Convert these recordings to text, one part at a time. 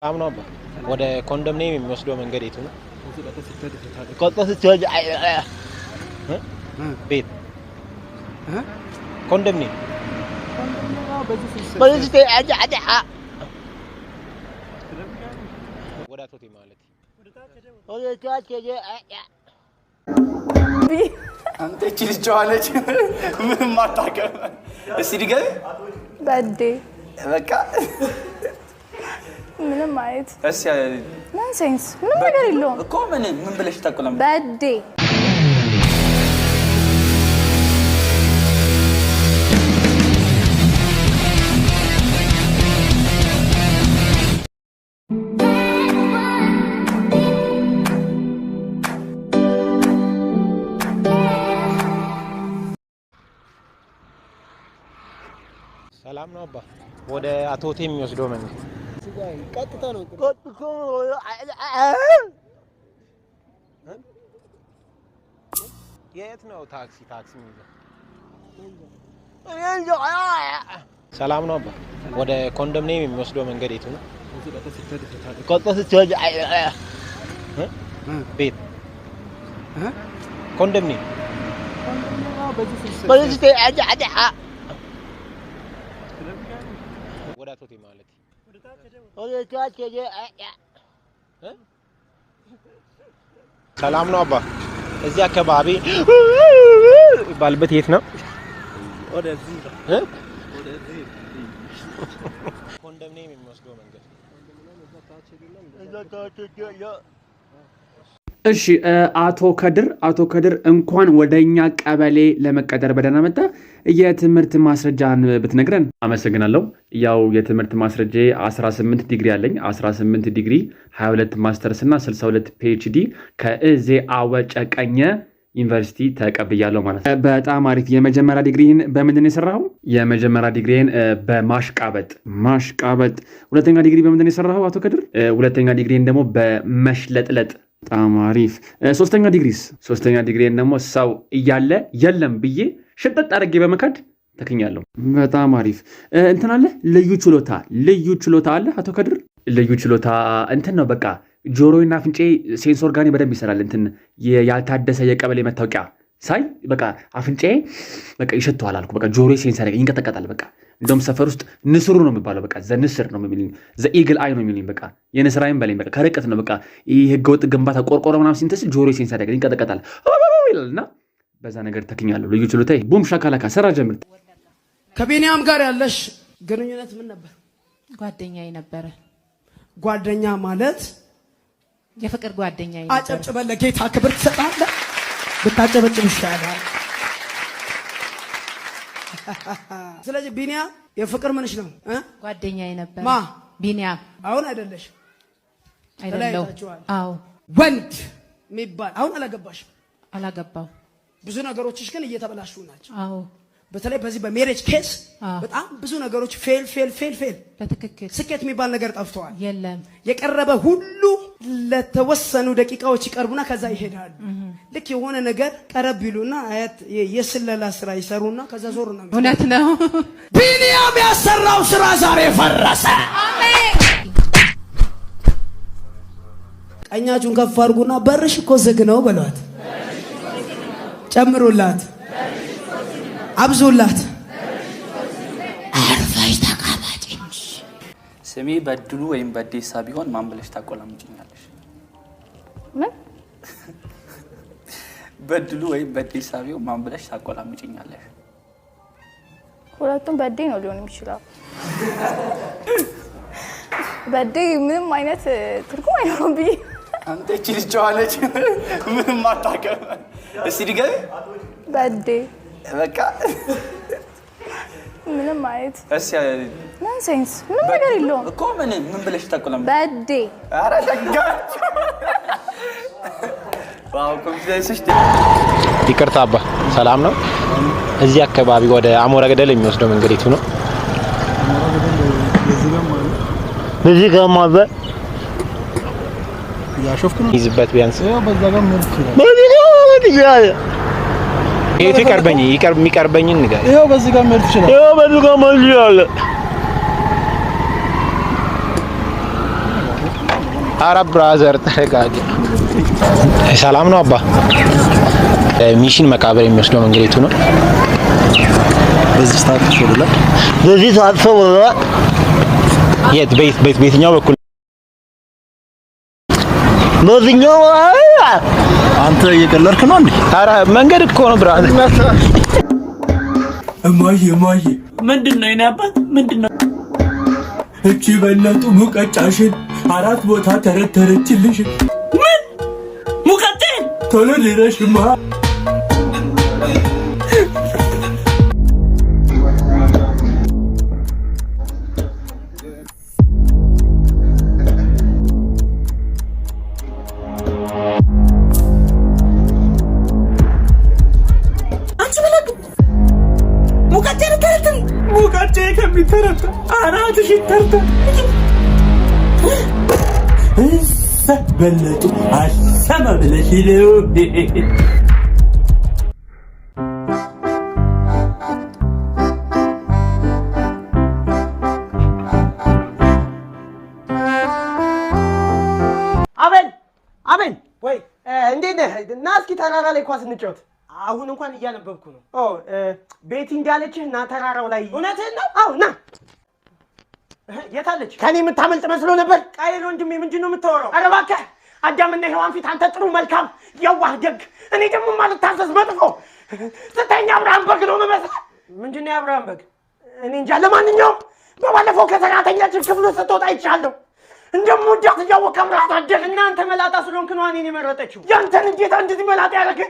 ሰላም ነው አባ። ወደ ኮንዶሚኒየም የሚወስደው መንገድ የቱ ነው? ቤት ኮንዶሚኒየም ወደ አቶቴ ማለት። አንተ እቺ ልጅ ጨዋ ነች፣ ምንም አታውቅም። እስቲ ድገሚ። በዴ። በቃ። ምንም አይነት እስቲ Nonsense፣ ምንም ነገር የለውም። እኮ ምን ምን ብለሽ ታቆላም? በዴ። ሰላም ነው አባ። ወደ አቶቴ የሚወስደው መንገድ? የት ነው? ታክሲ የሚይዘው? ሰላም ነው አባ። ወደ ኮንዶሚኒየም የሚወስደው መንገድ የቱ ነው? ቤት ኮንዶሚኒየም ወደ አቶቴ ማለት። ሰላም ነው አባ። እዚህ አካባቢ ባልበት የት ነው? እ? ኮንዶሚኒየም የሚወስደው መንገድ? እሺ፣ አቶ ከድር እንኳን ወደ እኛ ቀበሌ ለመቀጠር በደህና መጣ። የትምህርት ማስረጃን ብትነግረን። አመሰግናለሁ። ያው የትምህርት ማስረጃ 18 ዲግሪ አለኝ። 18 ዲግሪ፣ 22 ማስተርስ እና 62 PhD ከእዜ አወጨቀኘ ዩኒቨርሲቲ ተቀብያለሁ ማለት ነው። በጣም አሪፍ። የመጀመሪያ ዲግሪህን በምንድን ነው የሰራኸው? የመጀመሪያ ዲግሪን በማሽቃበጥ ማሽቃበጥ። ሁለተኛ ዲግሪ በምንድን ነው የሰራኸው አቶ ከድር? ሁለተኛ ዲግሪን ደግሞ በመሽለጥለጥ። በጣም አሪፍ። ሶስተኛ ዲግሪስ? ሶስተኛ ዲግሪን ደግሞ ሰው እያለ የለም ብዬ ሽምጥጥ አድርጌ በመካድ ተክኛለሁ። በጣም አሪፍ። እንትን አለ፣ ልዩ ችሎታ አለ አቶ ከድር? ልዩ ችሎታ እንትን ነው፣ በቃ ጆሮዬና አፍንጫዬ sense organ ኤ በደንብ ይሰራል። እንትን ያልታደሰ የቀበሌ መታወቂያ ሳይ በቃ አፍንጫዬ በቃ ይሸተዋል አልኩ። በቃ ጆሮዬ sense ያደርጋል፣ ይንቀጠቀጣል። በቃ እንደውም ሰፈር ውስጥ ንስሩ ነው የሚባለው። በቃ the ንስር ነው የሚሉኝ፣ the eagle eye ነው የሚሉኝ። በቃ የንስር አይን በለኝ። በቃ ከርቀት ነው፣ በቃ ይህ ህገወጥ ግንባታ ቆርቆሮ ምናምን ሲንተስል ጆሮዬ sense ያደርጋል፣ ይንቀጠቀጣል ይላል እና በዛ ነገር ተክኛለሁ። ልዩ ችሎታ boom shakalaka ስራ ጀምር። ከቢንያም ጋር ያለሽ ግንኙነት ምን ነበር? ጓደኛዬ ነበረ። ጓደኛ ማለት? የፍቅር ጓደኛዬ ነበረ። አጨብጭበን ለጌታ ክብር ትሰጣለህ። ብታጨበጭብ ይሻላል። ስለዚህ ቢንያም የፍቅር ምንሽ ነው እ? ጓደኛዬ ነበረ። ማ? ቢኒያም። አሁን አይደለሽ? አይደለው። ተለያይታችኋል። አዎ። ወንድ የሚባል አሁን አላገባሽም። አላገባው። ብዙ ነገሮችሽ ግን እየተበላሹ ናቸው። አዎ። በተለይ በዚህ በ marriage case በጣም ብዙ ነገሮች fail, fail, fail, fail። በትክክል። ስኬት የሚባል ነገር ጠፍተዋል። የለም። የቀረበ ሁሉ ለተወሰኑ ደቂቃዎች ይቀርቡና ከዛ ይሄዳሉ። ልክ የሆነ ነገር ቀረብ ይሉና አያት የስለላ ስራ ይሰሩና ከዛ ዞር ነው። እውነት ነው። ቢንያም ያሰራው ስራ ዛሬ ፈረሰ። አሜን። ቀኛችሁን ከፍ አድርጉና በርሽ እኮ ዝግ ነው በሏት። ጨምሩላት፣ አብዙላት። አርፈሽ ተቀመጪ። ስሜ በድሉ ወይም በዴሳ ቢሆን ማን ብለሽ ታቆላምጭኛለሽ? ምን? በድሉ ወይም በዴሳ ቢሆን ማን ብለሽ ታቆላምጭኛለሽ? ሁለቱም በዴ ነው ሊሆን የሚችለው። በዴ ምንም አይነት ትርጉም አይኖረውም ብዬ። አንተ እቺ ልጅ ጨዋ ነች፣ ምንም አታውቅም። እስቲ ድገሚ። በዴ። በቃ። ምንም አይነት እስቲ Nonsense፣ ምንም ነገር የለውም። እኮ ምን ምን ብለሽ ታቆላምጭ? በዴ። ኧረ ደጋች! Wow, confidence ሽ! ይቅርታ አባ፣ ሰላም ነው? እዚህ አካባቢ ወደ አሞራ ገደል የሚወስደው መንገድ የቱ ነው? በዚህ ጋር ማዘ ይዝበት ቢያንስ በዚህ ጋር ማለት ይችላል። የቱ ይቀርበኝ ይቀርብ የሚቀርበኝን ንገረኝ። ይኸው በዚህ ጋር መሄድ ትችላለህ። ይኸው በዚህ ጋር ማለት ይችላል። አረ brother ተረጋጋ። ሰላም ነው አባ። ሚሽን መቃብር የሚወስደው መንገድ የቱ ነው? በዚህ ታጥፎ ወደ ላይ፣ በዚህ ታጥፎ ወደ ላይ። የት በየት በየትኛው በኩል? በዚህኛው። አንተ እየቀለድክ ነው እንዴ? ኧረ መንገድ እኮ ነው brother። እማዬ እማዬ፣ ምንድን ነው የኔ አባት? ምንድን ነው? እቺ በለጡ ሙቀጫሽን አራት ቦታ ተረተረችልሽ። ምን ሙቀቴን? ቶሎ ድረሽማ። አንቺ በለጡ ሙቀቴን ተረተሪ። ሙቀጬ ከሚተረተር አናትሽ ይተርተር። እሰ በለጡ አሰማ ብለሽ ነው። አቤል አቤል፣ ወይ እንዴት ነህ? ና እስኪ ተራራ ላይ ኳስ እንጫወት። አሁን እንኳን እያነበብኩ ነው። ኦ ቤቲ እንዳለችህ ና ተራራው ላይ። እውነትህን ነው? አዎ ና። የት አለች? ከኔ የምታመልጥ መስሎ ነበር። ቃየል ወንድሜ፣ ምንድን ነው የምታወራው? ኧረ እባክህ አዳምና ሔዋን ፊት አንተ ጥሩ፣ መልካም፣ የዋህ፣ ደግ፣ እኔ ደግሞ ማልታዘዝ መጥፎ። ስተኛ አብርሃም በግ ነው የምመስለው። ምንድን ነው የአብርሃም በግ? እኔ እንጃ። ለማንኛውም በባለፈው ከሰራተኛችን ክፍሉ ስትወጣ አይቻለሁ። እንደምወዳት እያወቅህ አብረሃት አደርክ። እናንተ መላጣ ስለሆንክ ነዋ እኔን የመረጠችው። ያንተን እንዴት እንደዚህ መላጣ ያደረግህ?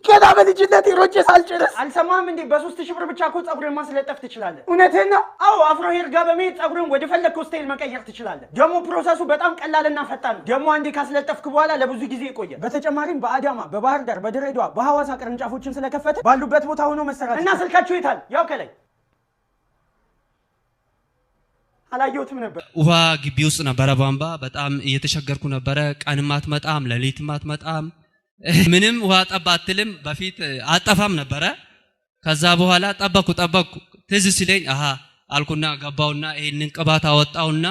ገና በልጅነቴ ሮጬ ሳልጨርስ። አልሰማህም እንዴ? በ3000 ብር ብቻ እኮ ፀጉርን ማስለጠፍ ትችላለህ። እውነትህን ነው? አዎ፣ አፍሮ ሄር ጋር በመሄድ ፀጉርን ወደ ፈለግከው style መቀየር ትችላለህ። ደግሞ process ኡ በጣም ቀላልና ፈጣን ነው። ደግሞ አንዴ ካስለጠፍክ በኋላ ለብዙ ጊዜ ይቆያል። በተጨማሪም በአዳማ፣ በባህር ዳር፣ በድሬዳዋ፣ በሐዋሳ ቅርንጫፎችን ስለከፈተ ባሉበት ቦታ ሆኖ መሰራት እና ስልካችሁ የታል? ያው ከላይ አላየሁትም ነበር። ውሃ ግቢ ውስጥ ነበረ ቧንቧ። በጣም እየተቸገርኩ ነበረ። ቀንም አትመጣም፣ ሌሊትም አትመጣም። ምንም ውሃ ጠብ አትልም። በፊት አጠፋም ነበረ። ከዛ በኋላ ጠበኩ ጠበኩ፣ ትዝ ሲለኝ አሃ አልኩና ገባውና ይሄንን ቅባት አወጣውና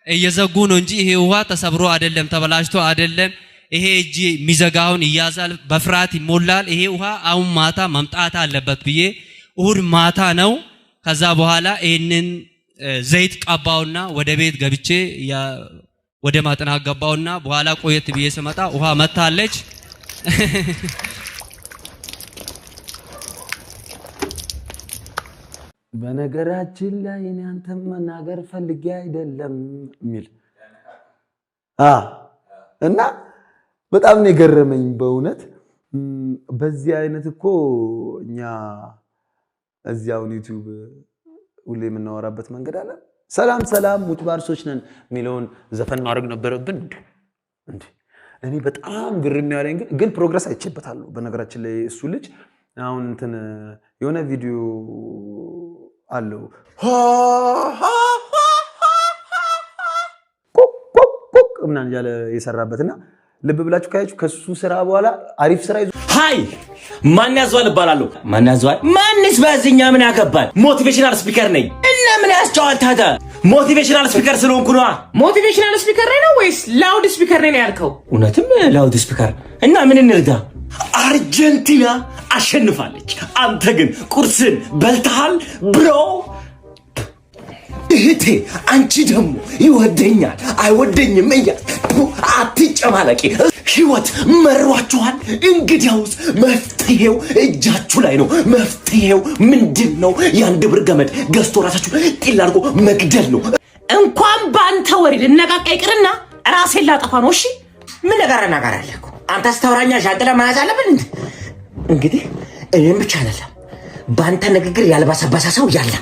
እየዘጉ ነው እንጂ ይሄ ውሃ ተሰብሮ አይደለም፣ ተበላሽቶ አይደለም። ይሄ እጅ የሚዘጋውን ይያዛል፣ በፍርሃት ይሞላል። ይሄ ውሃ አሁን ማታ መምጣት አለበት ብዬ እሁድ ማታ ነው። ከዛ በኋላ ይሄንን ዘይት ቀባውና ወደ ቤት ገብቼ ወደ ማጥናት ገባውና በኋላ ቆየት ብዬ ስመጣ ውሃ መታለች። በነገራችን ላይ እኔ አንተን መናገር ፈልጌ አይደለም የሚል እና በጣም ነው የገረመኝ በእውነት። በዚህ አይነት እኮ እኛ እዚያውን ዩቲዩብ ሁሌ የምናወራበት መንገድ አለ። ሰላም ሰላም ውጭ ባርሶች ነን የሚለውን ዘፈን ማድረግ ነበረብን እንዴ? እኔ በጣም ግርም ያለኝ ግን progress አይቼበታለሁ። በነገራችን ላይ እሱ ልጅ አሁን እንትን የሆነ ቪዲዮ አለው ቁቅ ምናምን እያለ የሰራበት እና ልብ ብላችሁ ካያችሁ ከሱ ስራ በኋላ አሪፍ ስራ ይዞ Hi፣ ማን ያዘዋል እባላለሁ። ማን ያዘዋል? ማንስ በዚህኛ ምን ያገባል? Motivational speaker ነኝ እና ምን ያስጨዋል ታዲያ? Motivational speaker ስለሆንኩ ነዋ። Motivational speaker ነው ወይስ loud speaker ነው ያልከው? እውነትም loud speaker እና ምን እንርዳ? አርጀንቲና አሸንፋለች። አንተ ግን ቁርስን በልተሃል bro? እህቴ አንቺ ደግሞ ይወደኛል አይወደኝም እያ አትጨማለቂ። ህይወት መሯችኋል። እንግዲያውስ መፍትሄው እጃችሁ ላይ ነው። መፍትሄው ምንድን ነው? የአንድ ብር ገመድ ገዝቶ ራሳችሁ ጢል አድርጎ መግደል ነው። እንኳን በአንተ ወሬ ልነቃቃ ይቅርና ራሴን ላጠፋ ነው። እሺ ምን ነገር ነገር አለ እኮ አንተ አስተውራኛ ዣንጥላ መያዝ አለብን። እንግዲህ እኔም ብቻ አይደለም በአንተ ንግግር ያልባሰበሰ ሰው ያለ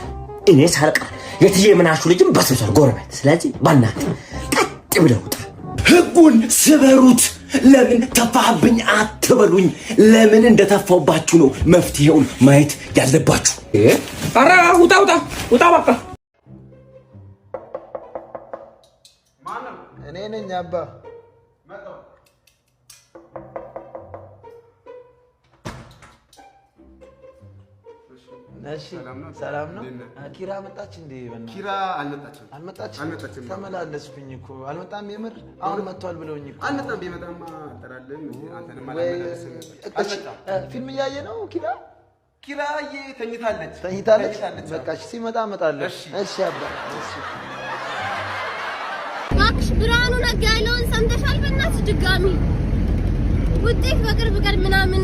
እኔ ሳልቀር የትዬ ምናሹ ልጅም በስብሷል ጎረቤት። ስለዚህ በእናትህ ቀጥ ብለህ ውጣ። ህጉን ስበሩት። ለምን ተፋህብኝ አትበሉኝ። ለምን እንደተፋውባችሁ ነው መፍትሄውን ማየት ያለባችሁ። ኧረ ውጣ ውጣ ውጣ በቃ። እኔ ነኝ አባ። እሺ፣ ሰላም ነው። ኪራ መጣች እንዴ? በእናትህ ኪራ አልመጣችም። አልመጣችም። አልመጣችም። ተመላለስኩኝ እኮ አልመጣም። የምር አሁን መጥቷል ብለውኝ እኮ። አልመጣም። ቢመጣማ አልጠራልህም። አንተንም ወይ አላመላለስም። እሺ፣ ፊልም እያየ ነው ኪራ። ኪራዬ ተኝታለች። ተኝታለች። በቃ እሺ፣ ሲመጣ እመጣለሁ። እሺ አባ፣ እሺ። እባክሽ ብርሃኑ ነጋ ያለውን ሰምተሻል? በእናትሽ ድጋሚ ውጤት በቅርብ ቀን ምናምን።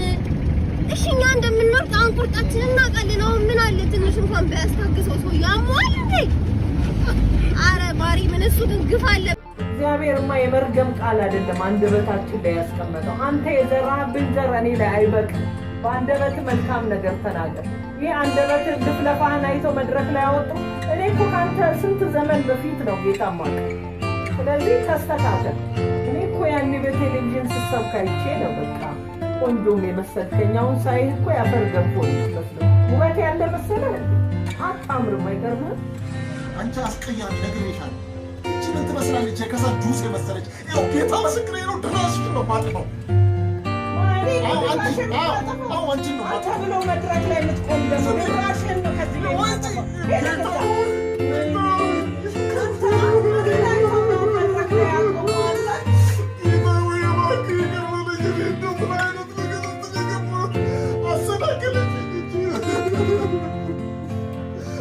እሺ እኛ እንደምንወርቅ አሁን ቁርጣችንን እናውቃለን። አሁን ምን አለ ትንሽ እንኳን ቢያስታግሰው ሰው ያሟል እንዴ? አረ ባሪ ምን እሱ ግን ግፍ አለ። እግዚአብሔርማ የመርገም ቃል አይደለም አንደበታችን ላይ ያስቀመጠው። አንተ የዘራህብን ዘር እኔ ላይ አይበቅም። በአንደበት መልካም ነገር ተናገር። ይህ አንደበትን ልፍለፋህን አይተው መድረክ ላይ አወጡ። እኔ እኮ ከአንተ ስንት ዘመን በፊት ነው ጌታ ማቅ። ስለዚህ ተስተካከል። እኔ እኮ ያኔ በቴሌቪዥን ስትሰብክ አይቼ ነው በቃ ቆንጆም የመሰልከኝ። አሁን ሳይህ እኮ ያፈር ገንፎ ነው የምትመስለው። ውበት ያለ መሰለህ እንዴ? አታምርም። አይገርምህም? አንቺ አስቀያሚ ነግሬሻለሁ። እቺ ምን ትመስላለች? የከሰል ጁስ የመሰለች። ይኸው ጌታ ምስክሬ ነው። ድራሽሽን ነው የማጥፋው። አዎ አንቺን ነው አንተ የማጥፋው። ብሎ መድረክ ላይ የምትቆም ደግሞ ድራሽን ነው ከዚህ ቤት የማጠፋው። ሄደህ እዛ። አንተ ላይ ሆኖ መድረክ ላይ አቆመዋለህ።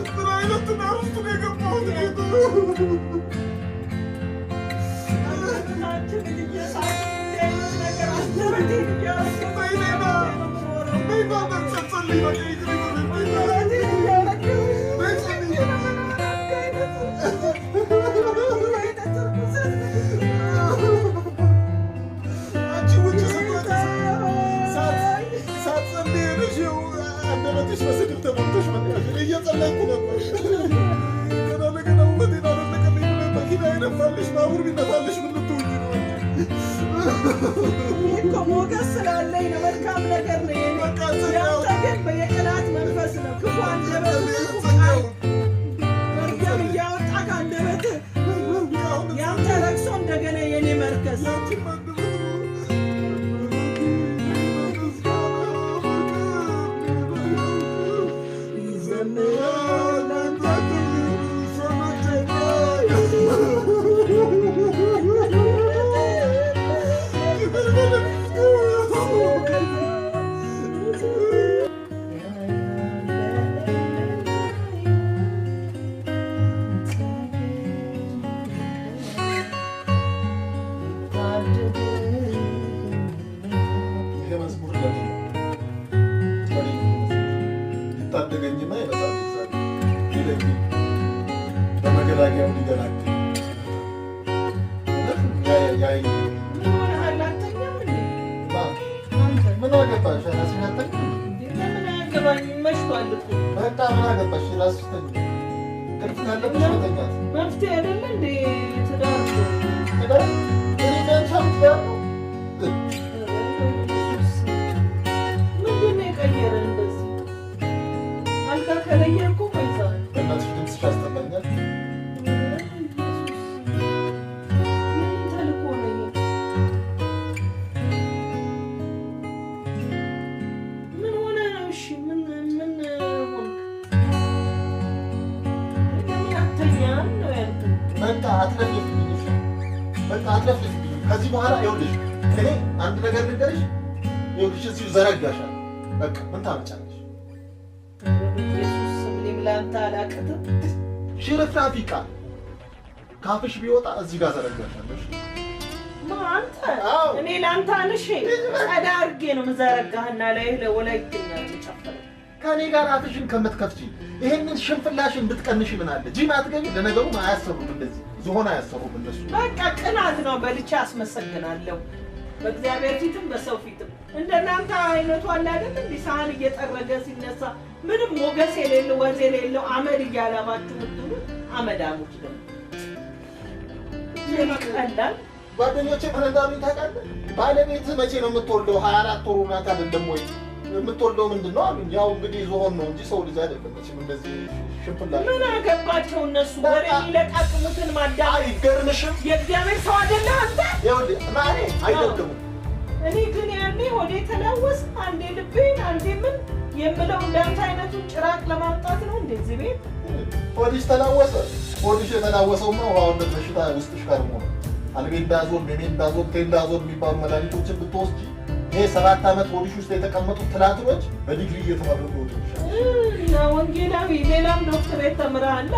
ምን አይነት ትዳር ውስጥ ነው የገባሁት? ጌታ አንደበታችንን እየሳትን እንዲህ አይነት ነገር አንደበቴን እያረገጥኩ ነው የምኖረው። አንደበቴን እያረገጥኩ ነው የምኖረው። እንዲህ አይነት ርኩሰት አንቺ ውጭ ስትወጪ ሳትጸልይ ሄደሽ ይኸው አንደበትሽ በስድብ ተሞልተሽ መጣሽ። እኔ እየጸለይኩ ነበር። ገና ለገና ውበቴን አደነቀልኝ ብለሽ መኪና የነፋልሽ ባቡር ቢነፋልሽ ምን ልትሆኚ ነው? ይህ እኮ ሞገስ ስላለኝ ነው። መልካም ነገር ነው የኔ። ያንተ ግን የቅናት መንፈስ ነው። ክፉ አንደበት፣ ክፉ ቃል፣ መርገም እያወጣ ከአንደበትህ ያንተ ረክሶ እንደገና የኔ መርከስ። ይሄ መዝሙር ለኔ ነው። ለኔ ነው መዝሙር። ሊታደገኝማ ይመጣል እግዚአብሔር። ሊለየኝ በመገላገያው ሊገላግል እውነት ያይ ምን ሆነሃል? አትተኛም እንዴ? ምን አገባሽ? ራስሽ አትተኝም? ለምን አያገባኝም? መሽቷል እኮ። በቃ ምን አገባሽ? ራስሽ ተኝ። እንቅልፍ ካለብሽ መተኛት። መፍትሄ አይደለ እንዴ ትዳር እኮ። ትዳር እኔ እና አንቺ አሁን ትዳር ነው። ምንድን ነው የቀየረ እንደዚህ? አልጋ ከለየ እኮ ቆይተዋል። በእናትሽ ድምፅሽ ያስጠላኛል። ምን ተልእኮ ነው ይሄ? ምን ሆነ ነው? እሺ ምን ምን ሆንክ? ለምን አትተኛም ነው ያልኩህ። በቃ አትለፍልፊብኝ። እሺ በቃ አትለፍልፊብኝ። ከዚህ በኋላ ይኸውልሽ እኔ አንድ ነገር ልንገርሽ። ይኸውልሽ እዚሁ ዘረጋሻለሁ። በቃ ምን ታመጫለሽ? በኢየሱስ ስም እኔም ለአንተ አላቅትም። ሽርፍራፊ ቃል ካፍሽ ቢወጣ እዚህ ጋር ዘረጋሻለሁ። እሺ? ማ አንተ እኔ ለአንተ አንሼ ጸዳ አድርጌ ነው የምዘረጋህና ላይ ለወላይትኛ ነው የምጨፍረው። ከእኔ ጋር አፍሽን ከምትከፍቺ ይሄንን ሽንፍላሽን ብትቀንሺ ምን አለ? ጂም አትገቢ። ለነገሩ አያሰሩም፣ እንደዚህ ዝሆን አያሰሩም እነሱ። በቃ ቅናት ነው። በልቼ አስመሰግናለሁ በእግዚአብሔር ፊትም በሰው ፊትም። እንደናንተ አይነቱ አለ አይደል? እንዲህ ሳህን እየጠረገ ሲነሳ ምንም ሞገስ የሌለው ወዝ የሌለው አመድ እያላባችሁ የምትሉ አመዳሞች ደግሞ ይቀላል። ጓደኞቼ ምን እንዳሉኝ ታውቃለህ? ባለቤትህ መቼ ነው የምትወልደው? 24 ወሩ ናት አይደለም ወይ? የምትወልደው ምንድን ነው አሉኝ። ያው እንግዲህ ዝሆን ነው እንጂ ሰው ልጅ አይደለም መቼም እንደዚህ ሽንፍላ። ምን አገባቸው እነሱ ወሬ የሚለቃቅሙትን ማዳመጥ አይገርምሽም? የእግዚአብሔር ሰው አይደለህ አንተ? ይኸውልህ ማሬ አይደለሁም። እኔ ግን ያኔ ሆዴ ተላወስ፣ አንዴ ልቤን፣ አንዴ ምን የምለው እንዳንተ አይነቱን ጭራቅ ለማምጣት ነው እንደዚህ ቤት? ሆድሽ ተላወሰ። ሆድሽ የተላወሰውማ ውሃውነት በሽታ ውስጥሽ ከርሞ ነው። Albendazole፣ mebendazole፣ tinidazole የሚባሉ መድኃኒቶችን ብትወስጂ ይሄ 7 ዓመት ሆድሽ ውስጥ የተቀመጡት ትላትሎች በዲግሪ እየተመረቁ ይወጡልሻል። እና ወንጌላዊ ሌላም ዶክትሬት ተምረሃል።